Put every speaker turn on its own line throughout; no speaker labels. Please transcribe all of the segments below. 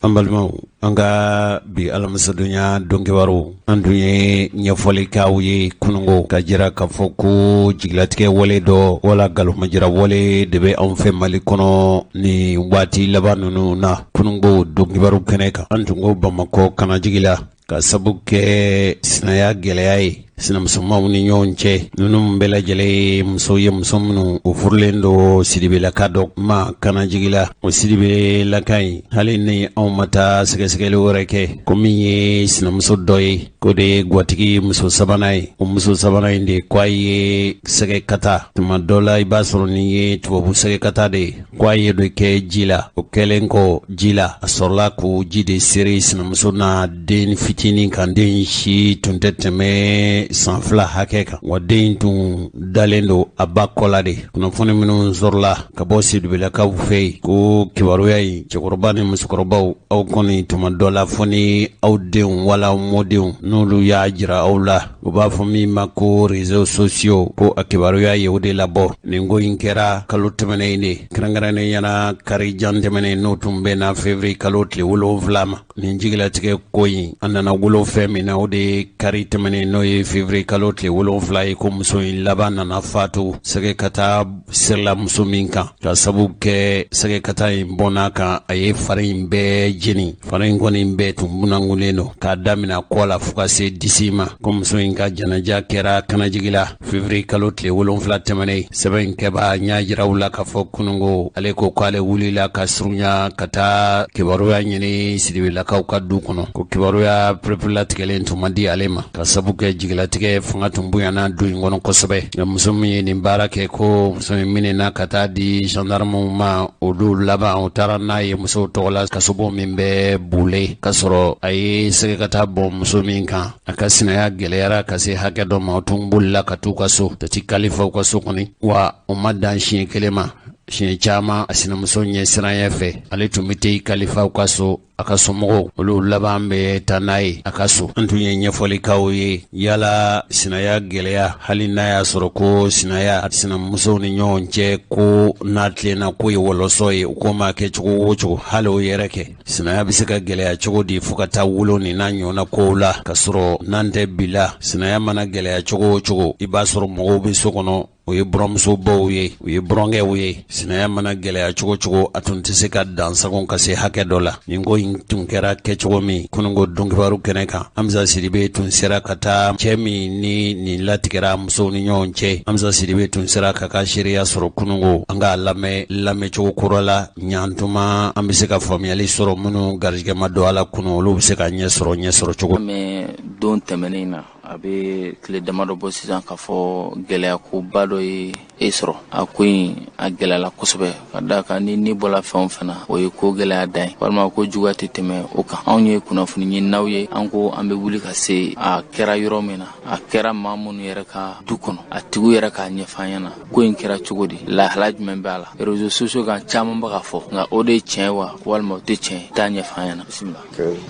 An balimaw, an ka bi alamisadonya donkibaru, an tun ye ɲɛfɔli k'aw ye kunungo ka jira k'a fɔ ko jigilatigɛ wale dɔ wala galomajira wale de bɛ anw fɛ Mali kɔnɔ nin waati laban ninnu na. Kunungo donkibaru kɛnɛ kan, an tun ko Bamakɔ Kanajigi la ka sabu kɛ sinaya gɛlɛya ye sinamusomaw ni ɲɔgɔn cɛ. Ninnu bɛɛ lajɛlen ye muso ye, muso minnu o furulen don Sidibelaka dɔ ma Kanajigi la. O Sidibelaka in, hali ni anw ma taa sɛgɛsɛgɛli wɛrɛ kɛ, ko min ye sinamuso dɔ ye, k'o de ye gwatigi muso sabanan ye. O muso sabanan in de ko a ye sɛgɛ kata. Tuma dɔ la, i b'a sɔrɔ nin ye tubabu sɛgɛ kata de ye, ko a ye dɔ kɛ ji la. O kɛlen kɔ ji la, a sɔrɔla k'o ji de seri sinamuso n'a den fitinin kan. Den si tun tɛ tɛmɛ san 2 hakɛ kan, wa den tun dalen don a ba kɔ la de. Kunnafoni minnu sɔrɔla ka bɔ Sidibelakaw fɛ yen, ko kibaruya in, cɛkɔrɔba ni musokɔrɔbaw, aw kɔni tuma dɔ la, fo ni aw denw wala mɔdenw n'olu y'a jira aw la, u b'a fɔ min ma ko réseaux sociaux, ko a kibaruya ye o de labɔ. Nin ko in kɛra kalo tɛmɛnen in de, kɛrɛnkɛrɛnnen ɲɛna kari jan tɛmɛnen, n'o tun bɛnna février kalo tile 7 ma. Nin jigilatigɛ ko in, a nana wolo fɛn min na, o de ye kari tɛmɛnen, n'o ye février kalo tile 7 ye, ko muso in laban nana fatu sɛgɛ ka taa sirila muso min kan. Ka sabu kɛ sɛgɛ kata in bɔnna kan, a ye fari in bɛɛ jeni. Fari in kɔni bɛɛ tun bunangulen don k'a damina kɔ la fo ka se disi ma. Ko muso in ka janaja kɛra Kanajigi la février kalo tile 7 tɛmɛnen. Sɛbɛn in kɛba ɲa jira u la k'a fɔ kunungo, ale ko k'ale wulila ka surunya ka taa kibaruya ɲini Sidibelakaw ka du kɔnɔ, ko kibaruya pereperelatigɛlen tun ma di ale ma, ka sabu kɛ jigilatigɛ fanga tun bonyana du in kɔnɔ kosɛbɛ. Nka muso min ye nin baara kɛ, ko muso in minɛna ka taa di gendarmew ma. Olu laban u taara n'a ye musow tɔgɔ la kasobon min bɛ Bule, k'a sɔrɔ a ye sɛgɛ ka taa bɔn muso min kan, a ka sinaya gɛlɛyara ka se hakɛ dɔ ma, o tun bolila ka t'u ka so tati kalifaw ka so kɔni. Wa o ma dan siɲɛ kelen ma, siɲɛ caman, a sinamuso ɲɛ siranya fɛ, ale tun bɛ taa kalifaw ka so, a ka somɔgɔw olu laban bɛ taa n'a ye a ka so. An tun ye ɲɛfɔli k'aw ye yala sinaya gɛlɛya, hali n'a y'a sɔrɔ ko sinaya sinamusow ni ɲɔgɔn cɛ, ko n'a tilenna ko ye wɔlɔsɔ ye, u ko ma kɛ cogo o cogo, hali o yɛrɛ kɛ, sinaya bɛ se ka gɛlɛya cogo di fo ka taa wolo nin n'a ɲɔgɔnna kow la? Ka sɔrɔ n'an tɛ bi la, sinaya mana gɛlɛya cogo o cogo, i b'a sɔrɔ mɔgɔw bɛ so kɔnɔ, o ye buramusobaw ye, o ye burankɛw ye. Sinaya mana gɛlɛya cogo cogo, a tun tɛ se ka dansagon ka se hakɛ dɔ la. Nin ko in tun kɛra kɛcogo min, kununko donkibaru kɛnɛ kan, Hamza Sidibe tun sera ka taa cɛ min ni nin latigɛra musow ni ɲɔgɔn cɛ. Hamza Sidibe tun sera ka ka seereya sɔrɔ kununko. An k'a lamɛn lamɛncogo kura la ɲantuma, an bɛ se ka faamuyali sɔrɔ. Minnu garijɛgɛ ma don a la kunu, olu bɛ se ka ɲɛ sɔrɔ, ɲɛ sɔrɔ cogo.
Mais don tɛmɛnen na, a bɛ tile damadɔ bɔ sisan, k'a fɔ gɛlɛya koba dɔ ye e sɔrɔ. A ko in a gɛlɛyala kosɛbɛ, ka da kan ni bɔla fɛn o fɛn na, o ye ko gɛlɛya dan ye, walima ko juguya tɛ tɛmɛ o kan. Anw ye kunnafoni ɲininaw ye, an ko an bɛ wuli ka se a kɛra yɔrɔ min na, a kɛra maa minnu yɛrɛ ka du kɔnɔ, a tigiw yɛrɛ k'a ɲɛfɔ an ɲɛna ko in kɛra cogo di, lahala jumɛn b'a la. Réseaux sociaux kan, caman bɛ ka fɔ, nka o de ye tiɲɛ wa, walima o tɛ tiɲɛ? Taa ɲɛfɔ an ɲɛna, bisimila.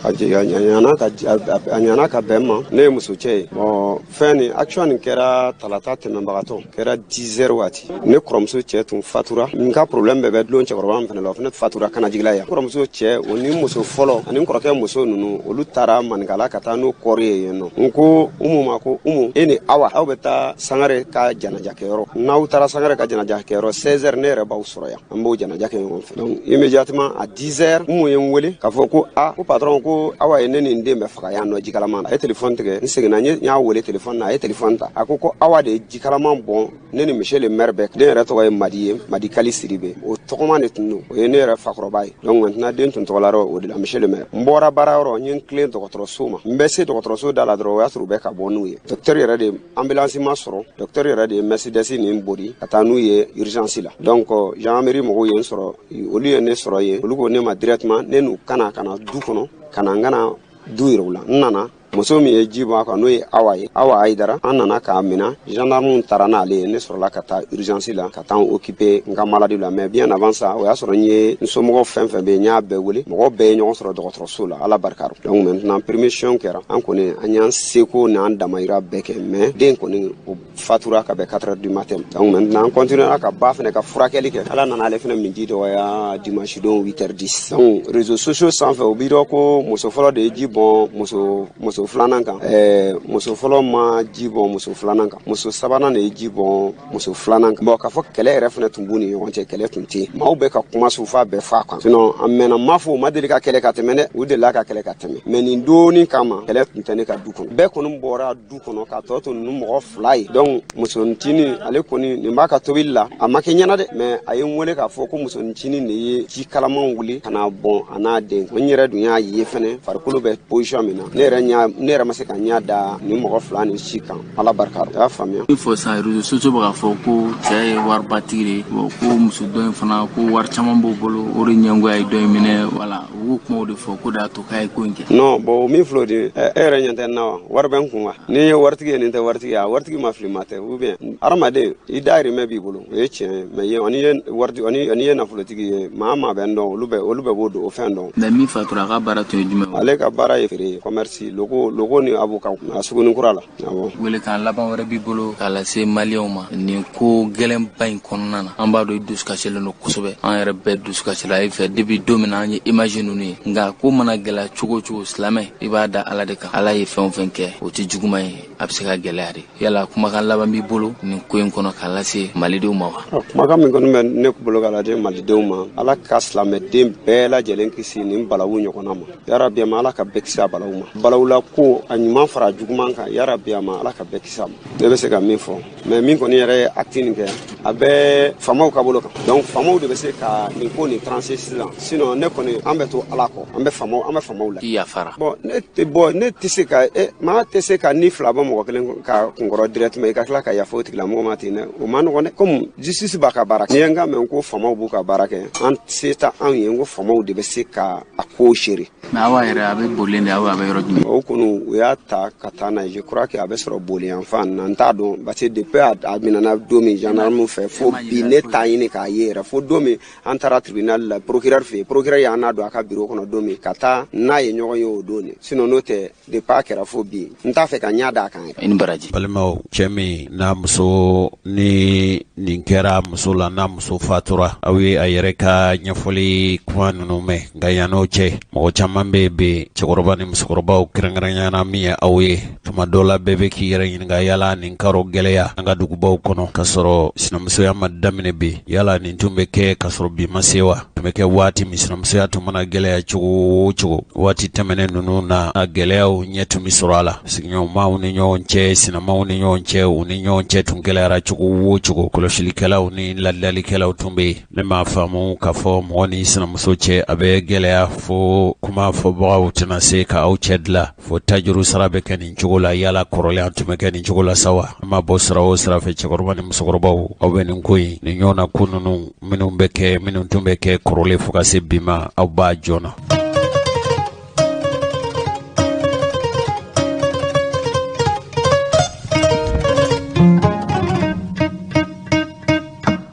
A ɲana ka bɛn ma, ne ye muso cɛ ye. Bon, fɛn nin, action nin kɛra talata tɛmɛnbagatɔ, kɛra 10 heures waati. Ne kɔrɔmuso cɛ tun fatura. N ka problème bɛɛ bɛ dulon cɛkɔrɔba min fana la, o fana fatura Kanajigila yan. Kɔrɔmuso cɛ, o ni muso fɔlɔ ani n kɔrɔkɛ muso ninnu, olu taara Maninkala ka taa n'o kɔɔri ye yen nɔ. N ko Umu ma ko Umu, e ni Awa, aw bɛ taa Sangare ka janaja kɛyɔrɔ. N'aw taara Sangare ka janaja kɛyɔrɔ, 16 heures, ne yɛrɛ b'aw sɔrɔ yan, an b'o janaja kɛ ɲɔgɔn fɛ. Donc immédiatement à 10 heures, Umu ye n wele k'a fɔ ko a ko patron, ko Awa ye ne ni n den bɛɛ faga yan nɔ jikalaman na. A ye téléphone tigɛ. N seginna, n y'a wele téléphone na, a ye téléphone ta. A ko ko Awa de ye jikalaman bɔn ne ni monsieur le maire bɛɛ. Den yɛrɛ tɔgɔ ye Madi ye, Madi Kali Sidibe, o tɔgɔma de tun don, o ye ne yɛrɛ fakɔrɔba ye. Donc maintenant den tun tɔgɔla o de la monsieur le maire. N bɔra baarayɔrɔ, n ye n tilen dɔgɔtɔrɔso ma. N bɛ se dɔgɔtɔrɔso da la dɔrɔn, o y'a sɔrɔ u bɛ ka bɔ n'u ye. Docteur yɛrɛ de, ambulance ma sɔrɔ, docteur yɛrɛ de ye Mercedes nin bori ka taa n'u ye urgence la. Donc gendarmerie mɔgɔw ye n sɔrɔ, olu ye ne sɔrɔ yen. Olu ko ne ma directement ne n'u kana ka na du kɔnɔ, ka na n kana du yira u la. N nana. Muso min ye ji bɔn a kan, n'o ye Awa ye, Awa Ayidara, an nana k'a minɛ, gendarme taara n'ale ye. Ne sɔrɔla ka taa urgence la ka taa n occuper n ka maladie la. Mais bien avant ça, o y'a sɔrɔ n ye n somɔgɔw fɛn fɛn bɛ yen, n y'a bɛɛ wele, mɔgɔw bɛɛ ye ɲɔgɔn sɔrɔ dɔgɔtɔrɔso la, Ala barika. Donc maintenant, premier soin kɛra, an kɔni an y'an seko n'an damayira bɛɛ kɛ, mais den kɔni o fatura ka bɛn 4 heures du matin. Donc maintenant, an continuera ka ba fɛnɛ ka furakɛli kɛ. Ala nana ale fɛnɛ minji dɔgɔya dimanche don 8 heures 10. Donc réseaux sociaux sanfɛ, o b'i dɔn ko muso fɔlɔ de ye ji bɔn muso filanan kan. Muso fɔlɔ ma ji bɔn muso filanan kan, muso sabanan de ye ji bɔn muso filanan kan. Bon, k'a fɔ kɛlɛ yɛrɛ fɛnɛ tun b'u ni ɲɔgɔn cɛ, kɛlɛ tun tɛ yen. Maaw bɛ ka kuma sufa bɛɛ f'a kan, sinon a mɛnna, n m'a fɔ u ma deli ka kɛlɛ ka tɛmɛ dɛ, u delila ka kɛlɛ ka tɛmɛ, mais nin donni kama kɛlɛ tun tɛ ne ka du kɔnɔ. Bɛɛ kɔni bɔra du kɔnɔ ka tɔ to ninnu mɔgɔ fila ye. Donc musoncinin ale kɔni nin b'a ka tobili la, a ma kɛ ɲɛna dɛ, mais a ye n wele k'a fɔ ko musoncinin de ye ji kalaman wuli ka na bɔn a n'a den. N yɛrɛ dun y'a ye fɛnɛ farikolo bɛ position min na, ne yɛrɛ ma se ka ɲɛ da nin mɔgɔ fila ni si kan, Ala barika, i y'a faamuya.
Min fɔ sisan, réseaux sociaux bɛ k'a fɔ ko cɛ ye waribatigi de ye, ko muso dɔ in fana ko wari caman b'o bolo, o de ɲɛngoya ye dɔ in minɛ. Wala u b'o kumaw de fɔ ko de y'a to k'a ye ko in kɛ.
Non, bon, min filɛ o de ye, e yɛrɛ ɲɛ tɛ n na wa? Wari bɛ n kun wa? Ni ye waritigi ye, nin tɛ waritigi ye, a waritigi ma fili ma tɛ. Ou bien hadamaden i dahirimɛ b'i bolo, o ye tiɲɛ ye, mais ye ani ye waritigi ani ye nafolotigi ye, maa maa bɛ n dɔn, olu bɛ b'o dɔn, o fɛn dɔn.
Mais min fatura, a ka baara tun ye jumɛn?
Ale ka baara ye feere ye, commerce, logo ni avocat a suguni kura la, awɔ.
Welekan laban wɛrɛ b'i bolo k'a lase maliyɛnw ma nin ko gɛlɛnba in kɔnɔna na? An b'a dɔn i dusukasilen don kosɛbɛ, an yɛrɛ bɛɛ dusukasila i fɛ depuis don min na an ye image ninnu ye. Nka ko mana gɛlɛya cogo o cogo, silamɛ i b'a da Ala de kan. Ala ye fɛn o fɛn kɛ, o tɛ juguman ye, a bɛ se ka gɛlɛya de. Yala kumakan laban b'i bolo nin ko in kɔnɔ k'a lase malidenw ma wa?
Kumakan min kɔni bɛ ne bolo k'a lase malidenw ma, Ala ka silamɛden bɛɛ lajɛlen kisi nin balawu ɲɔgɔnna ma. Yarabi ma, Ala ka bɛɛ kisi a balawu ma. Balawula ko a ɲuman fara juguman kan, yarabi ma, Ala ka bɛɛ kisi a ma. Ne bɛ se ka min fɔ, mais min kɔni yɛrɛ ye acte nin kɛ, a bɛ faamaw ka bolo kan. Donc faamaw de bɛ se ka nin ko nin trancher sisan. Sinon ne kɔni, an bɛ to Ala kɔ, an bɛ faamaw la.
I yafara?
Bon, ne tɛ bɔ, ne tɛ se ka maa tɛ se ka ni fila bɔ mɔgɔ kelen ka kunkɔrɔ directement, i ka tila ka yafa o tigilamɔgɔ ma ten dɛ, o ma nɔgɔn dɛ. Comme justice b'a ka baara kɛ, n'i ye n ka mɛn ko faamaw b'u ka baara kɛ, an se tɛ anw ye, n ko faamaw de bɛ se ka a ko gérer.
Mais awa yɛrɛ a bɛ bolilen de, awa a bɛ yɔrɔ jumɛn?
O kɔni, u y'a ta ka taa n'a ye, je crois que a bɛ sɔrɔ boli yan fan na, n t'a dɔn, parce que depuis a minɛna don min gendarme fɛ fo bi, ne t'a ɲini k'a ye yɛrɛ, fo don min an taara tribunal la, procureur fɛ yen, procureur y'an n'a don a ka bureau kɔnɔ don min ka taa n'a ye ɲɔgɔn ye o don de. Sinon n'o tɛ, depuis a kɛra fo bi, n t'a fɛ ka ɲɛ d'a kan yɛrɛ.
I ni baraji.
Balimaw, cɛ min n'a muso ni nin kɛra muso la, n'a muso fatura, aw ye a yɛrɛ ka ɲɛfɔli kuma ninnu mɛn. Nka yann'o cɛ, mɔgɔ caman bɛ yen, cɛkɔrɔba ni musokɔrɔbaw, kɛrɛnkɛrɛnyana min ye aw ye, tuma dɔ la bɛɛ bɛ k'i yɛrɛ ɲininka yala nin karo gɛlɛya an ka dugubaw kɔnɔ k'a sɔrɔ sinamusoya ma daminɛ bi, yala nin tun bɛ kɛ k'a sɔrɔ bi ma se wa? Tun bɛ kɛ waati min sinamusoya tun mana gɛlɛya cogo o cogo, waati tɛmɛnen ninnu na, a gɛlɛyaw ɲɛ tun bɛ sɔrɔ a la sigiɲɔgɔnmaw ni ɲɔgɔn cɛ, sinamaw ni ɲɔgɔn cɛ, u ni ɲɔgɔn cɛ tun gɛlɛyara cogo o cogo, kɔlɔsilikɛlaw ni ladiyalikɛlaw tun bɛ yen. Ne m'a faamu k'a fɔ mɔgɔ ni sinamuso cɛ a bɛ gɛlɛya fo kuma fɔbagaw tɛna se ka aw cɛ dilan, fo tajuru sara bɛ kɛ nin cogo la. Yala kɔrɔlen an tun bɛ kɛ nin cogo la sa wa? An ma bɔ sira o sira fɛ, cɛkɔrɔba ni musokɔrɔbaw, aw bɛ nin ko in nin ɲɔgɔnna ko ninnu minnu bɛ kɛ, minnu tun bɛ kɛ kɔrɔlen fo ka se bi ma, aw b'a joona.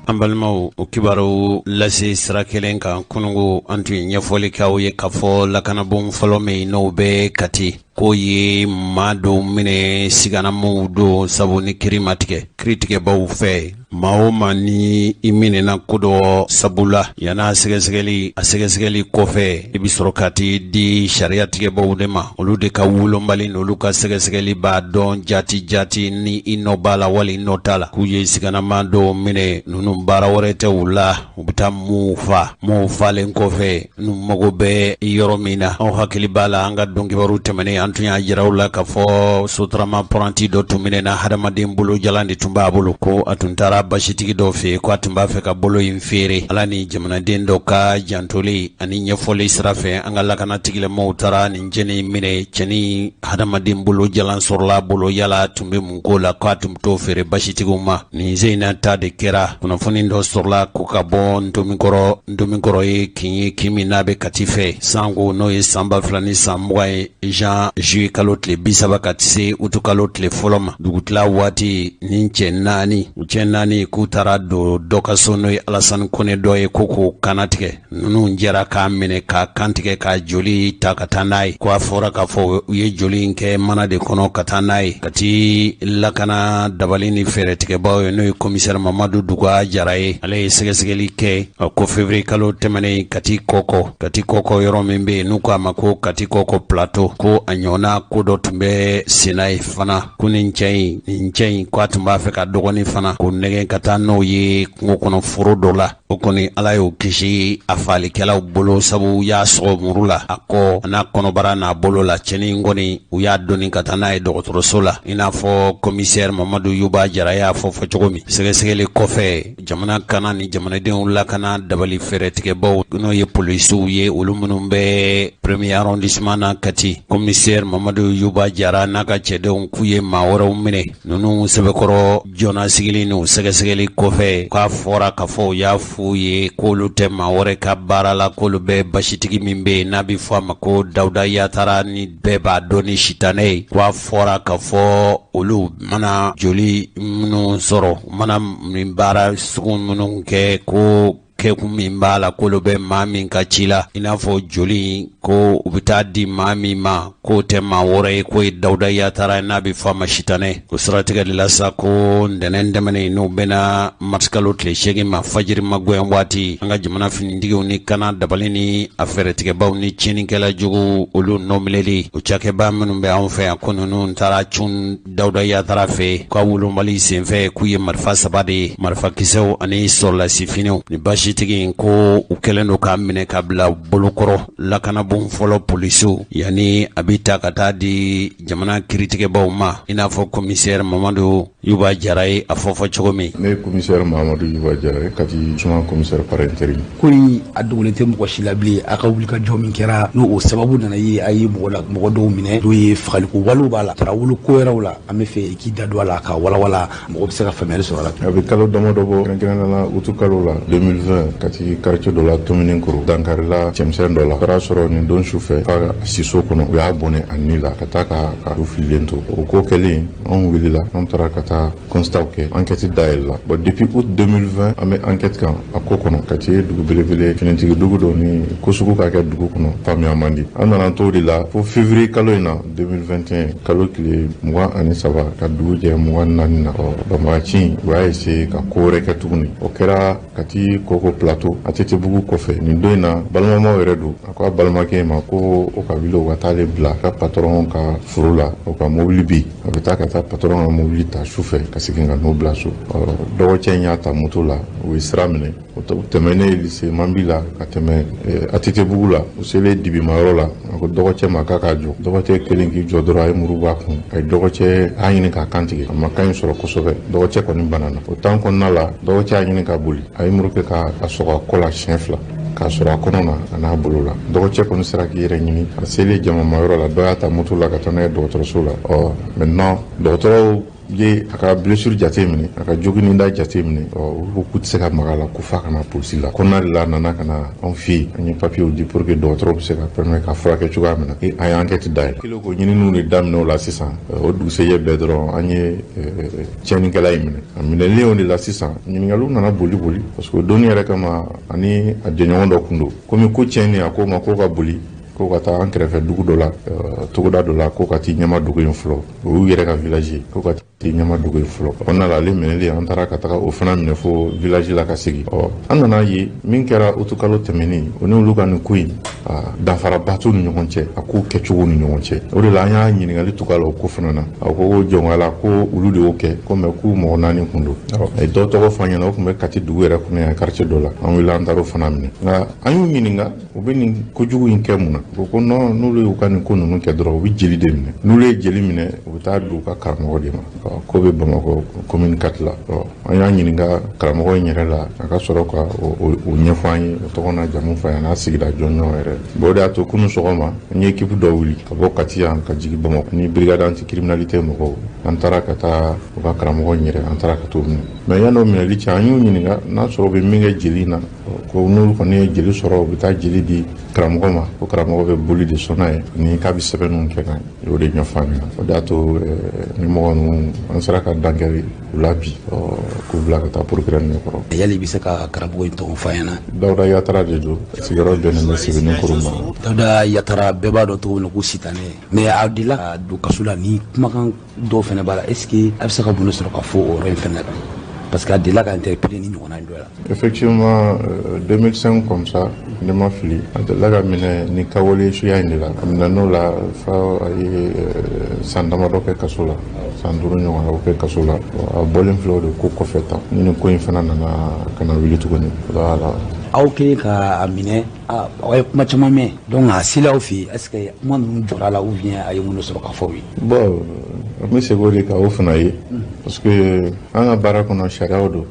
An balimaw, o kibaru lase sira kelen kan, kunungo an tun ye ɲɛfɔli kɛ aw ye k'a fɔ lakanabon fɔlɔ min n'o bɛ Kati, k'o ye maa dɔw minɛ, siganamaw don, sabu ni kiri ma tigɛ kiritigɛbaw fɛ, maa o maa ni i minɛna ko dɔ sabula, yan'a sɛgɛsɛgɛli, a sɛgɛsɛgɛli kɔfɛ, i bɛ sɔrɔ ka t'i di sariya tigɛbaw de ma. Olu de ka wolonbali n'olu ka sɛgɛsɛgɛli b'a dɔn jati jati ni i nɔ b'a la wali i nɔ t'a la. K'u ye siganama dɔw minɛ, ninnu baara wɛrɛ tɛ u la, u bɛ taa maaw fa. Maaw falen kɔfɛ, n'u mago bɛ yɔrɔ min na, aw hakili b'a la, an ka donkibaru tɛmɛnen, an tun y'a jira u la k'a fɔ sotarama apprenti dɔ tun minɛna, hadamaden bolo jalan de tun b'a bolo, ko a tun taara basitigi dɔ fɛ yen, ko a tun b'a fɛ ka bolo in feere. Ala ni jamanaden dɔ ka jantoli ani ɲɛfɔli sira fɛ, an ka lakana tigilamɔgɔw taara nin cɛnin minɛ. Cɛnin hadamaden bolo jalan sɔrɔla a bolo. Yala tun bɛ mun ko la k'a tun bɛ t'o feere basitigiw ma? Nin sen in na ta de kɛra, kunnafoni dɔ sɔrɔla ko ka bɔ Ntomikɔrɔ. Ntomikɔrɔ ye kin ye, kin min n'a bɛ Kati fɛ. Sanko n'o ye san 2020 ye, Jean Juillet kalo tile 30 ka se utu kalo tile fɔlɔ ma, dugutila waati, ni cɛ naani, u cɛ naani k'u taara don dɔ ka so, n'o ye Alasani Kone dɔ ye, ko k'o kannatigɛ. Ninnu jɛra k'a minɛ k'a kantigɛ, ka joli ta ka taa n'a ye. Ko a fɔra k'a fɔ u ye joli in kɛ mana de kɔnɔ ka taa n'a ye Kati. Lakana dabali ni fɛɛrɛtigɛbaw ye, n'o ye komisɛri Mamadu Duga Jara ye, ale ye sɛgɛsɛgɛli kɛ ko février kalo tɛmɛnen, Kati Kɔkɔ, Kati Kɔkɔ yɔrɔ min bɛ yen n'u ko a ma ko Kati Kɔkɔ Plateau, ko a ɲɔgɔnna ko dɔ tun bɛ senna ye fana, ko nin cɛ in ko a tun b'a fɛ ka dɔgɔnin fana ko nɛgɛn ka taa n'o ye kungo kɔnɔ foro dɔ la. O kɔni, Ala y'o kisi a falikɛlaw bolo, sabu u y'a sɔgɔ muru la a kɔ, a n'a kɔnɔbara n'a bolo la. Cɛnin kɔni, u y'a doni ka taa n'a ye dɔgɔtɔrɔso la, i n'a fɔ komisɛri Mamadu Yuba Jara y'a fɔ fɔ cogo min. Sɛgɛsɛgɛli kɔfɛ, jamana kana ni jamanadenw lakana dabali fɛɛrɛtigɛbaw, n'o ye polisiw ye, olu minnu bɛ premier arrondissement na Kati, komisɛri Mamadu Yuba Jara n'a ka cɛdenw k'u ye maa wɛrɛw minɛ. Ninnu sɛbɛkɔrɔ joona sigili n'u sɛgɛsɛgɛli kɔfɛ, k'a fɔra k'a fɔ u y'a f'u ye k'olu tɛ maa wɛrɛ ka baara la, k'olu bɛ basitigi min bɛ yen n'a bɛ fɔ a ma ko Dawuda Yatara, ni bɛɛ b'a dɔn ni Sitanɛ ye. K'a fɔra k'a fɔ olu mana joli minnu sɔrɔ, mana nin baara sugu minnu kɛ, ko kɛkun min b'a la, k'olu bɛ maa min ka ci la, i n'a fɔ joli, ko u bɛ taa di maa min ma, k'o tɛ maa wɛrɛ ye, k'o ye Dawuda Yatara ye, n'a bɛ fɔ a ma Sitanɛ. O siratigɛ de la sa, ko ntɛnɛn tɛmɛnen, n'o bɛna marisikalo tile 8 ma, fajiri magɛn waati, an ka jamana finitigiw ni kana dabali ni a fɛɛrɛtigɛbaw ni tiɲɛnikɛla jugu olu nɔminɛli o cakɛba minnu bɛ anw fɛ yan, ko ninnu taara cun Dawuda Yatara fɛ k'a wolomali senfɛ, k'u ye marifa saba de ye, marifakisɛw ani sɔrɔlasi finiw. Ni basitigi in, ko u kɛlen don k'a minɛ ka bila bolokɔrɔ lakanabon fɔlɔ polisiw, yanni a bɛ ta ka taa di jamana kiritigɛbaw ma, i n'a fɔ komisɛri Mamadu Yuba Jara ye a fɔ fɔ cogo min.
Ne ye komisɛri Mamadu Yuba Jara ye, Kati suma commissaire par intérim.
Ko in a dogolen tɛ mɔgɔ si la bilen. A ka wuli ka jɔ min kɛra, n'o o sababu nana ye, a ye mɔgɔ la mɔgɔ dɔw minɛ, n'o ye fagaliko walew b'a la, tarawolo ko wɛrɛw la, an bɛ fɛ i k'i da don a la ka walawala, mɔgɔ bɛ se ka faamuyali sɔrɔ a la.
A bɛ kalo damadɔ bɔ, kɛrɛnkɛrɛnnenya la utu kalo la 2020, Kati quartier dɔ la, Tomininkoro, dankarila cɛmisɛn dɔ la. Taara sɔrɔ nin don su fɛ ka siso kɔnɔ, u y'a bɔnɛ a ni la ka taa ka u fililen to. O ko kɛlen, anw wulila, an taara ka taa constat kɛ, enquête dayɛlɛla. Bon, depuis août 2020, an bɛ enquête kan a ko kɔnɔ. Kati ye dugu belebele, finitigi dugu dɔ, ni ko sugu ka kɛ dugu kɔnɔ, faamuya man di. An nana to de la fo février kalo in na 2021, kalo tile 23 ka dugu jɛ 24 na, ɔ banbagaci u y'a essayer ka ko wɛrɛ kɛ tuguni. O kɛra Kati Koko Plateau, ATT bugu kɔfɛ. Nin don in na, balimamaw yɛrɛ don. A ko a balimakɛ ma ko o ka wuli, o ka taa ale bila ka patron ka foro la, o ka mobili bi, a bɛ taa ka taa patron ka mobili ta su fɛ ka segin ka n'o bila so. Dɔgɔcɛ in y'a ta moto la, u ye sira minɛ. O tɛmɛnen lycée Manbi la ka tɛmɛ ATT bugu la, u selen dibimayɔrɔ la, a ko dɔgɔcɛ ma k'a k'a jɔ. Dɔgɔcɛ kelen k'i jɔ dɔrɔn, a ye muru b'a kun, a ye dɔgɔcɛ a ɲini k'a kan tigɛ. A ma kan in sɔrɔ kosɛbɛ, dɔgɔcɛ kɔni banana. O temps kɔnɔna la, dɔgɔcɛ y'a ɲini ka boli, a ye muru kɛ k'a sɔgɔ a kɔ la siɲɛ fila, k'a sɔrɔ a kɔnɔ na a n'a bolo la. Dɔgɔcɛ kɔni sera k'i yɛrɛ ɲini. A selen jamamayɔrɔ la, dɔ y'a ta moto la ka taa n'a ye dɔgɔtɔrɔso la. Ɔ maintenant, dɔgɔtɔrɔw ye a ka blessure jate minɛ, a ka jogininda jate minɛ, ɔ olu ko k'u tɛ se ka maga a la, ko f'a ka na polisi la. Kɔnɔna de la, a nana ka na anw fɛ yen. An ye papiyew di pour que dɔgɔtɔrɔw bɛ se ka permettre ka furakɛ cogoya min na. An ye enquête dayɛlɛ, kelen k'o ɲininiw de daminɛ o la sisan. O dugusɛjɛ bɛɛ dɔrɔn, an ye tiɲɛnikɛla in minɛ. A minɛlen o de la sisan, ɲininkaliw nana boli boli, parce que o donni yɛrɛ kama, ani a jɛɲɔgɔn dɔ kun don. Komi ko tiɲɛni, a ko ma ko ka boli, ko ka taa an kɛrɛfɛ dugu dɔ la, togoda dɔ la, ko ka t'i ɲɛma dogo yen fɔlɔ. O y'u yɛrɛ ka village ye, ko ka t'i ɲɛma dogo yen fɔlɔ. Kɔnɔna la, ale minɛlen, an taara ka taga o fana minɛ fo village la ka segin. Ɔ an nana ye min kɛra utukalo tɛmɛnen, o ni olu ka nin ko in, danfaraba t'u ni ɲɔgɔn cɛ, a ko kɛcogo ni ɲɔgɔn cɛ. O de la, an y'a ɲininkali tugu a la o ko fana na. A ko ko jɔnkala ko olu de y'o kɛ, ko mɛ k'u mɔgɔ naani kun don. A ye dɔw tɔgɔ fɔ an ɲɛna, o tun bɛ Kati dugu yɛrɛ kɔnɔ yan, quartier dɔ la. An wulila, an taara o fana minɛ. Nka an y'u ɲininka, u bɛ nin kojugu in kɛ mun na? U ko non, n'olu y'u ka nin ko ninnu kɛ dɔrɔn, u bɛ jeli de minɛ. N'olu ye jeli minɛ, u bɛ taa di u ka karamɔgɔ de ma, ko bɛ Bamakɔ commune 4 la. An y'a ɲininka karamɔgɔ in yɛrɛ la, a ka sɔrɔ ka o ɲɛfɔ an ye, o tɔgɔ n'a jamu fɔ an ye, a n'a sigida jɔnjɔn yɛrɛ. Bon, o de y'a to kunun sɔgɔma, n ye équipe dɔ wuli ka bɔ Kati yan ka jigin Bamakɔ ni brigade anticriminalité mɔgɔw. An taara ka taa u ka karamɔgɔ in yɛrɛ, an taara ka t'o minɛ. Mais yan'o minɛli cɛ, an y'u ɲininka n'a sɔrɔ u bɛ min kɛ jeli in na. Ko n'olu kɔni ye jeli sɔrɔ, u bɛ taa jeli di karamɔgɔ ma, ko karamɔgɔ bɛ boli de sɔn n'a ye ani k'a bɛ sɛbɛnninw kɛ n'a ye. O de ɲɛfɔ an ɲɛna. O de y'a to ni mɔgɔ ninnu, an sera ka dankari u la bi, k'u bila ka taa procureur ɲɛkɔrɔ.
Yali i bɛ se ka karamɔgɔ in tɔgɔ fɔ an ɲɛna?
Dawuda Yatara de don, sigiyɔrɔ bɛnnen bɛ Sebenikɔrɔ ma.
Dawuda Yatara, bɛɛ b'a dɔn cogo min na ko sitanɛ, mais a delila ka don kaso la ni kumakan dɔw fana b'a la. Est ce que a bɛ se ka mun de sɔrɔ ka fɔ o yɔrɔ in fana kan? Parce que a delila ka interpellé ni ɲɔgɔnna dɔ la.
Effectivement, 2005 comme ça, ne ma fili, a delila ka minɛ ni kawale suya in de la. A minɛ n'o la fa, a ye san damadɔ kɛ kaso la, san 5 ɲɔgɔnna kɛ kaso la. A bɔlen filɛ o de ko kɔfɛ tan ni nin ko in fana nana ka na wuli tuguni, voilà.
Aw kɛlen k'a minɛ, aw ye kuma caman mɛn. Donc a selen aw fɛ yen, est ce que kuma ninnu jɔra la ou bien a ye mun de sɔrɔ ka fɔ aw ye?
Bon, an bɛ segin o de kan, o fana ye, parce que an ka baara kɔnɔ, sariyaw don.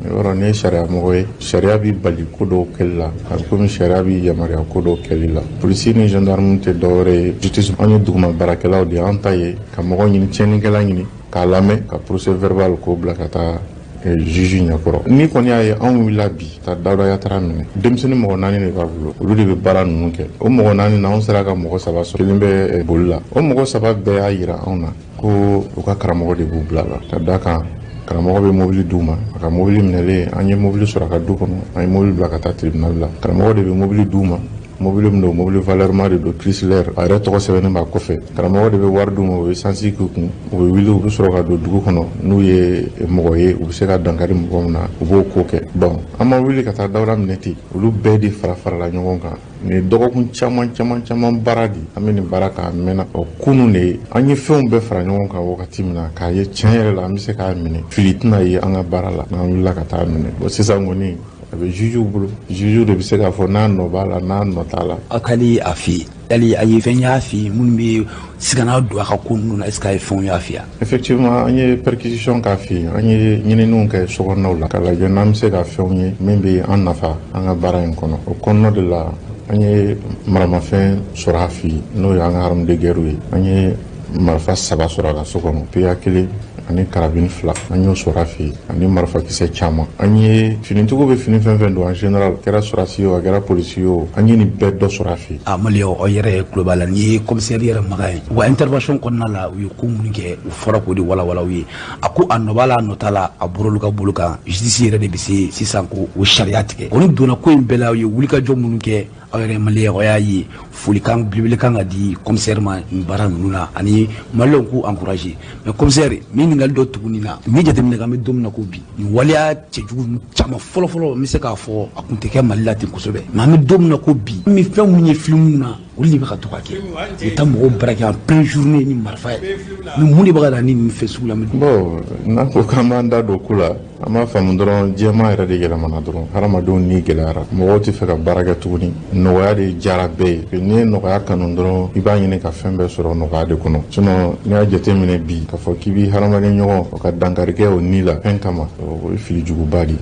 Yɔrɔ n'i ye sariya mɔgɔ ye, sariya b'i bali ko dɔw kɛli la, a bɛ komi sariya b'i yamaruya ko dɔw kɛli la. Polisi ni gendarme tɛ dɔwɛrɛ ye, justice, an ye duguma baarakɛlaw de ye. An ta ye ka mɔgɔ ɲini, tiɲɛnikɛla ɲini k'a lamɛn, ka procès verbal k'o bila ka taa juge ɲɛkɔrɔ. Ni kɔni y'a ye anw wulila bi ka Dawuda Yatara minɛ, denmisɛnnin mɔgɔ 4 de b'a bolo, olu de bɛ baara ninnu kɛ. O mɔgɔ 4 na, anw sera ka mɔgɔ 3 sɔrɔ, kelen bɛ boli la. O mɔgɔ 3 bɛɛ y'a yira anw na ko u ka karamɔgɔ de b'u bila la, ka da kan karamɔgɔ bɛ mobili d'u ma. A ka mobili minɛlen, an ye mobili sɔrɔ a ka du kɔnɔ, an ye mobili bila ka taa tribunal la. Karamɔgɔ de bɛ mobili d'u ma, mobili min don, mobili valeur de don, Chrysler, a yɛrɛ tɔgɔ sɛbɛnnen b'a kɔfɛ. Karamɔgɔ de bɛ wari d'u ma, u bɛ essence k'u kun, u bɛ wuli, u bɛ sɔrɔ ka don dugu kɔnɔ. N'u ye mɔgɔ ye, u bɛ se ka dankari mɔgɔ min na, u b'o ko kɛ. Bon, an ma wuli ka taa Dawuda minɛ ten, olu bɛɛ de fara farala ɲɔgɔn kan. Nin ye dɔgɔkun caman caman caman baara de, an bɛ nin baara k'a mɛnna. Ɔ, kunun de an ye fɛnw bɛɛ fara ɲɔgɔn kan wagati min na k'a ye tiɲɛ yɛrɛ la an bɛ se k'a minɛ, fili tɛna ye an ka baara la, n'an wulila ka taa minɛ. Bon, sisan kɔni a bɛ jugew bolo, jugew de bɛ se k'a fɔ n'a nɔ b'a la, n'a nɔ t'a la.
Aw taali a fɛ yen, yali a ye fɛn y'a fɛ yen minnu bɛ sigana don a ka ko ninnu na? Est ce que a ye fɛnw y'a fɛ yan?
Effectivement, an ye perquisition k'a fɛ yen, an ye ɲininiw kɛ sokɔnɔnaw la k'a lajɛ n'an bɛ se ka fɛnw ye min bɛ an nafa an ka baara in kɔnɔ. O kɔnɔna de la, an ye maramafɛn sɔrɔ a fɛ yen, n'o ye an ka arme de guerre ye. An ye marifa 3 sɔrɔ a ka so kɔnɔ, PA kelen ani carabine 2, an y'o sɔrɔ a fɛ yen, ani marifakisɛ caman. An ye finitigiw bɛ fini fɛn fɛn don en général, kɛra sɔrɔdasi ye o, a kɛra polisi ye o, an ye nin bɛɛ dɔ sɔrɔ a fɛ yen.
A maliyɛnw, aw yɛrɛ tulo b'a la, n'i ye commissaire yɛrɛ maga ye, u ka intervention kɔnɔna la, u ye ko minnu kɛ, u fɔra k'o de walawala u ye. A ko a nɔ b'a la, a nɔ t'a la, a bɔra olu ka bolo kan. Justice yɛrɛ de bɛ se sisan ko o sariya tigɛ. Kɔni donna ko in bɛɛ la, u ye wulikajɔ minnu kɛ, aw yɛrɛ maliyɛn, aw y'a ye. Folikan belebele kan ka di commissaire ma nin baara ninnu na, ani maliyɛnw k'u encourager. Mais commissaire, min ɲininkali dɔ tuguni na, ni jateminɛ k'an bɛ don min na ko bi, nin waleya cɛjugu caman fɔlɔ-fɔlɔ, n bɛ se k'a fɔ a kun tɛ kɛ Mali la ten kosɛbɛ, mais an bɛ don min na ko bi, an bɛ fɛn mun ye filimu na, olu de bɛ ka to ka kɛ, u bɛ taa mɔgɔw braquer en pleine journée ni marifa ye. Ni mun de bɛ ka na ni nin fɛn sugu la?
Bon, n'an ko k'an b'an da don ko la, an b'a faamu dɔrɔn, jɛman yɛrɛ de yɛlɛmana dɔrɔn, hadamadenw ni gɛlɛyara, mɔgɔw tɛ fɛ ka baara kɛ tuguni, nɔgɔya de diyara bɛɛ ye. N'i ye nɔgɔya kanu dɔrɔn, i b'a ɲini ka fɛn bɛɛ sɔrɔ nɔgɔya de kɔnɔ. Sinon n'i y'a jateminɛ bi, k'a fɔ k'i b'i hadamaden ɲɔgɔn o ka dankari kɛ o ni la fɛn kama, o ye fili juguba de.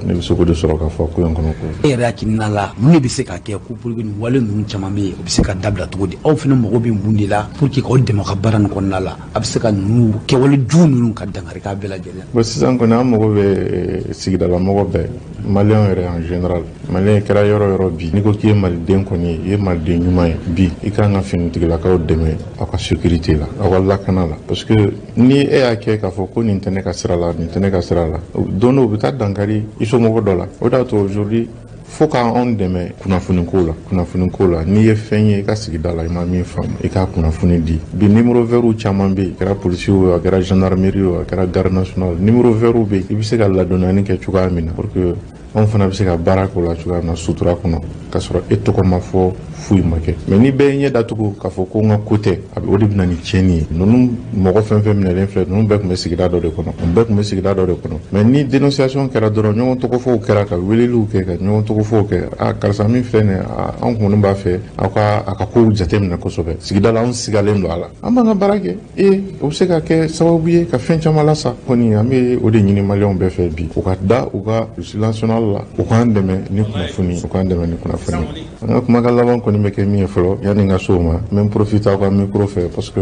Ne bɛ se k'o de sɔrɔ k'a fɔ ko in kɔnɔ ko.
E yɛrɛ hakilina la, mun de bɛ se ka kɛ ko pour que nin wale ninnu caman bɛ yen, o bɛ se ka dabila cogo di? Aw fana mago bɛ mun de la pour que k'aw dɛmɛ ka baara nin kɔnɔna la, a bɛ se ka ninnu kɛwale jugu ninnu ka dankari k'a bɛɛ lajɛlen?
Bon, sisan kɔni an mago bɛ sigidala mɔgɔ bɛɛ, maliyɛn yɛrɛ en général. Maliyɛn kɛra yɔrɔ yɔrɔ bi, n'i ko k'i ye maliden kɔni ye, i ye maliden ɲuman ye bi, i kan ka finitigilakaw dɛmɛ aw ka sécurité la, aw ka lakana la, parce que ni e y'a kɛ k'a fɔ ko nin tɛ ne ka sira la, nin tɛ ne ka sira la, don dɔ u bɛ taa dankari i somɔgɔ dɔ la. O de y'a to aujourd'hui fo k'anw dɛmɛ kunnafoniko la. Kunnafoniko la, n'i ye fɛn ye i ka sigida la, i ma min faamu, i k'a kunnafoni di. Bi numéro vert caman bɛ yen, a kɛra polisi o, a kɛra gendarmerie o, a kɛra garde nationale, numéro vert bɛ yen, i bɛ se ka ladɔnniyani kɛ cogoya min na pour que anw fana bɛ se ka baara k'o la cogoya min na sutura kɔnɔ, k'a sɔrɔ e tɔgɔ ma fɔ, foyi ma kɛ. Mais ni bɛɛ ye ɲɛ datugu k'a fɔ ko n ka ko tɛ, a bɛ o de bɛ na ni tiɲɛni ye. Ninnu mɔgɔ fɛn fɛn minɛlen filɛ, ninnu bɛɛ tun bɛ sigida dɔ de kɔnɔ, nin bɛɛ tun bɛ sigida dɔ de kɔnɔ. Mais ni dénonciation kɛra dɔrɔn, ɲɔgɔn tɔgɔfɔw kɛra, ka weleliw kɛ, ka ɲɔgɔn tɔgɔfɔw kɛ, a karisa min filɛ nin ye, anw kɔni b'a fɛ aw ka a ka kow jateminɛ kosɛbɛ sigida la, anw sigalen don a la, an b'an ka baara kɛ. E o bɛ se ka kɛ sababu ye ka fɛn caman lasa. Kɔni an bɛ o de ɲini maliyɛnw bɛɛ fɛ bi, u ka da u ka national normal la, u k'an dɛmɛ ni kunnafoni, u k'an dɛmɛ ni kunnafoni. An ka kumakan laban kɔni bɛ kɛ min ye fɔlɔ, yanni n ka s'o ma, n bɛ n profiter aw ka micro fɛ, parce que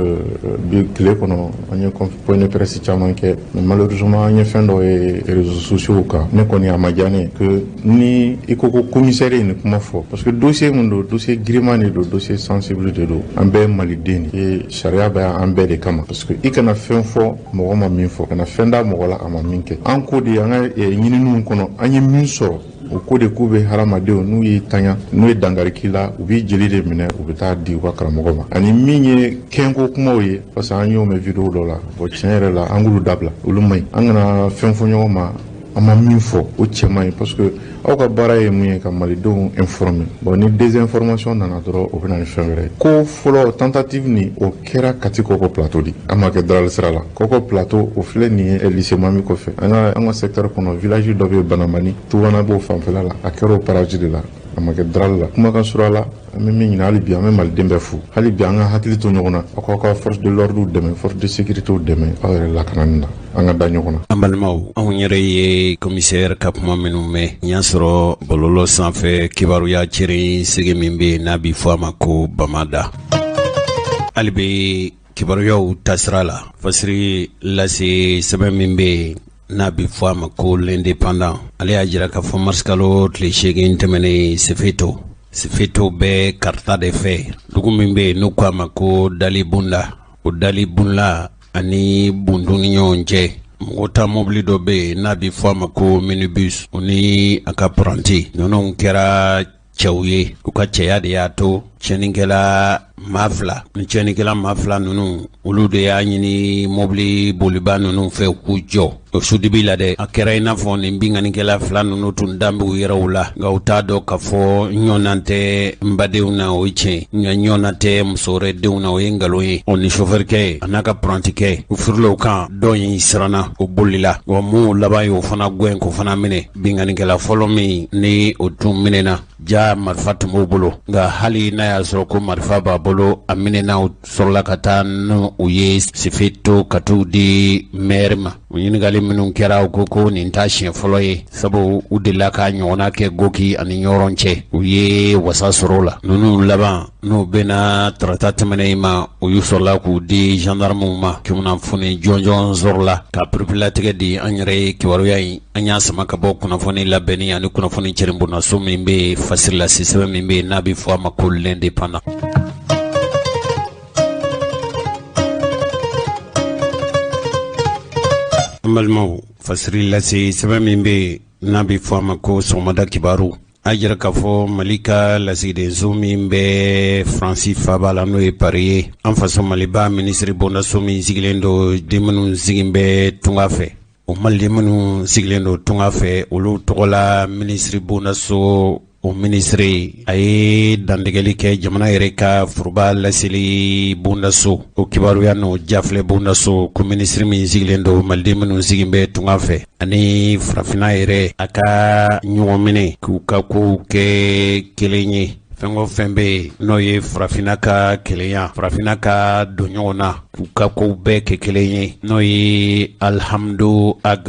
bi tile kɔnɔ an ye point de presse caman kɛ, mais malheureusement an ye fɛn dɔ ye réseaux sociaux kan. Ne kɔni, a ma diya ne ye que ni i ko ko commissaire ye nin kuma fɔ, parce que dossier mun don, dossier giriman de don, dossier sensible de don. An bɛɛ ye maliden de ye, sariya bɛ an bɛɛ de kama, parce que i kana fɛn fɔ mɔgɔ ma min fɔ, kana fɛn da mɔgɔ la a ma min kɛ. An ko de, an ka ɲininiw kɔnɔ, an ye min sɔrɔ, o ko de k'u bɛ hadamadenw n'u y'i taɲa, n'u ye dankari k'i la, u b'i jeli de minɛ, u bɛ taa di u ka karamɔgɔ ma. Ani min ye kɛnko kumaw ye, parce que an y'o mɛn vidéo dɔ la. Bon, tiɲɛ yɛrɛ la, an k'olu dabila, olu man ɲi. An kana fɛn fɔ ɲɔgɔn ma an ma min fɔ, o cɛ man ɲi, parce que aw ka baara ye mun ye? Ka malidenw informer. Bon, ni désinformation nana dɔrɔn, o bɛ na ni fɛn wɛrɛ ye. Ko fɔlɔ, tentative nin, o kɛra Kati Kɔkɔ Plateau de, an ma kɛ Darali sira la. Kɔkɔ Plateau, o filɛ nin ye lycée Mami kɔfɛ, an ka secteur kɔnɔ, village dɔ bɛ yen, Banamani Tubana b'o fanfɛla la. A kɛra o parage de la, a ma kɛ Darali la. Kumakan sura la, an bɛ min ɲini hali bi, an bɛ maliden bɛɛ fo. Hali bi, an ka hakili to ɲɔgɔn na, aw k'aw ka force de l'ordre dɛmɛ, force de sécurité dɛmɛ aw yɛrɛ lakanani na. An ka da ɲɔgɔn na.
An balimaw, anw yɛrɛ ye commissaire ka kuma minnu mɛn, n y'a sɔrɔ bɔlɔlɔ sanfɛ kibaruya cɛrin sigi min bɛ yen n'a bɛ fɔ a ma ko Bamada. Hali bi kibaruyaw tasira la, fasiri lase sɛbɛn min bɛ yen n'a bɛ fɔ a ma ko L'Indépendant, ale y'a jira k'a fɔ marisikalo tile 8 tɛmɛnen, Sefeto bɛ Karita de fɛ, dugu min bɛ yen n'u ko a ma ko Dalibunda, o Dalibunda ani Bundu ni ɲɔgɔn cɛ, mɔgɔ ta mobili dɔ bɛ yen n'a bɛ fɔ a ma ko minibus, o ni a ka apprenti ninnu kɛra cɛw ye. U ka cɛya de y'a to tiɲɛnikɛla maa fila ni tiɲɛnikɛla maa fila ninnu, olu de y'a ɲini mobili boliba ninnu fɛ k'u jɔ o sudibi la dɛ. A kɛra i n'a fɔ nin binkannikɛla fila ninnu tun dan b'u yɛrɛw la, nka u t'a dɔn k'a fɔ ɲɔgɔnna tɛ n badenw na, o ye tiɲɛ, nka ɲɔgɔnna tɛ muso wɛrɛ denw na, o ye nkalon ye. O ni sofɛrikɛ a n'a ka apprenti u firila o kan, dɔ in siranna, o bolila wa. Mun laban ye, o fana gɛn k'o fana minɛ. Binkannikɛla fɔlɔ min ni o tun minɛna, ja marifa tun b'o bolo, nka hali n'a y'a sɔrɔ ko marifa b'a bolo, a minɛna, sɔrɔla ka taa n'u ye Sefeto ka t'u di maire ma. O ɲininkali minnu kɛra, u ko ko nin t'a siɲɛ fɔlɔ ye, sabu u delila k'a ɲɔgɔnna kɛ Goki ani Ɲɔrɔn cɛ, u ye wasa sɔrɔ o la. Ninnu laban n'u bɛna tarata tɛmɛnen in ma, u y'u sɔrɔla k'u di gendarmew ma. Kunnafoni jɔnjɔn sɔrɔla ka pereperelatigɛ di. An yɛrɛ ye kibaruya in, an y'a sama ka bɔ kunnafoni labɛnni ani kunnafoni cɛrinbonnaso min bɛ yen, fasirilasi sɛbɛn min bɛ yen n'a bɛ fɔ a ma ko L'Indépendant. An balimaw, fasiri lase sɛbɛn min bɛ yen n'a bɛ fɔ a ma ko Sɔgɔmada Kibaru, a jira k'a fɔ Mali ka lasigidenso min bɛ Faransi faaba la, n'o ye Paris ye, an faso Maliba minisiri bondaso min sigilen don, den minnu sigilen bɛ tunga fɛ, o maliden minnu sigilen don tunga fɛ, olu tɔgɔla minisiri bondaso, o minisiri a ye dantigɛli kɛ jamana yɛrɛ ka foroba laseli bondaso, o kibaruya n'o jafilɛ bondaso, ko minisiri min sigilen don maliden minnu sigilen bɛ tunga fɛ ani farafinna yɛrɛ, a ka ɲɔgɔn minɛ k'u ka kow kɛ kelen ye. Fɛn o fɛn bɛ yen n'o ye farafinna ka kelenya, farafinna ka don ɲɔgɔn na, k'u ka kow bɛɛ kɛ kelen ye, n'o ye Alihamdu Ag